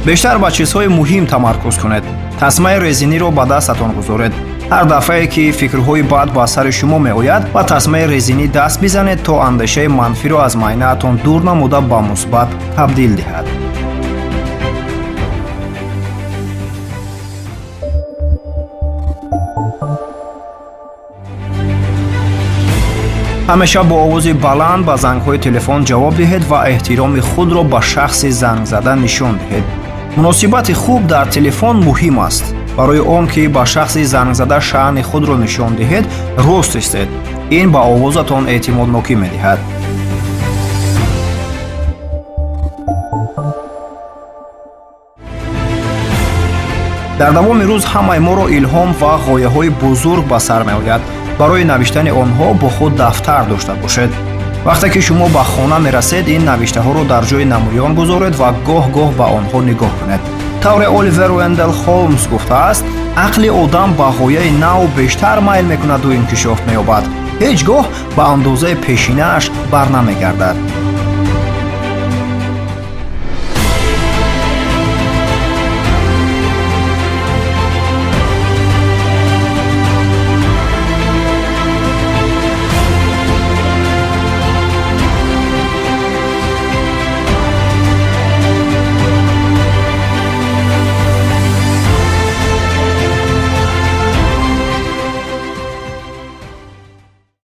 Бештар ба чизҳои муҳим тамаркуз кунед. Тасмаи резиниро ба дастатон гузоред. Ҳар дафъае ки фикрҳои бад ба сари шумо меояд, ба тасмаи резинӣ даст бизанед, то андешаи манфиро аз майнаатон дур намуда, ба мусбат табдил диҳад. Ҳамеша бо овози баланд ба зангҳои телефон ҷавоб диҳед ва эҳтироми худро ба шахси зангзада нишон диҳед. Муносибати хуб дар телефон муҳим аст. Барои он ки ба шахси зангзада шаъни худро нишон диҳед, рост истед. Ин ба овозатон эътимоднокӣ медиҳад. Дар давоми рӯз ҳамаи моро илҳом ва ғояҳои бузург ба сар меояд. Барои навиштани онҳо бо худ дафтар дошта бошед. Вақте ки шумо ба хона мерасед, ин навиштаҳоро дар ҷои намоён гузоред ва гоҳ-гоҳ ба онҳо нигоҳ кунед. Тавре Оливер Вендел Холмс гуфтааст, ақли одам ба ғояи нав бештар майл мекунаду инкишоф меёбад, ҳеҷ гоҳ ба андозаи пешинааш барнамегардад.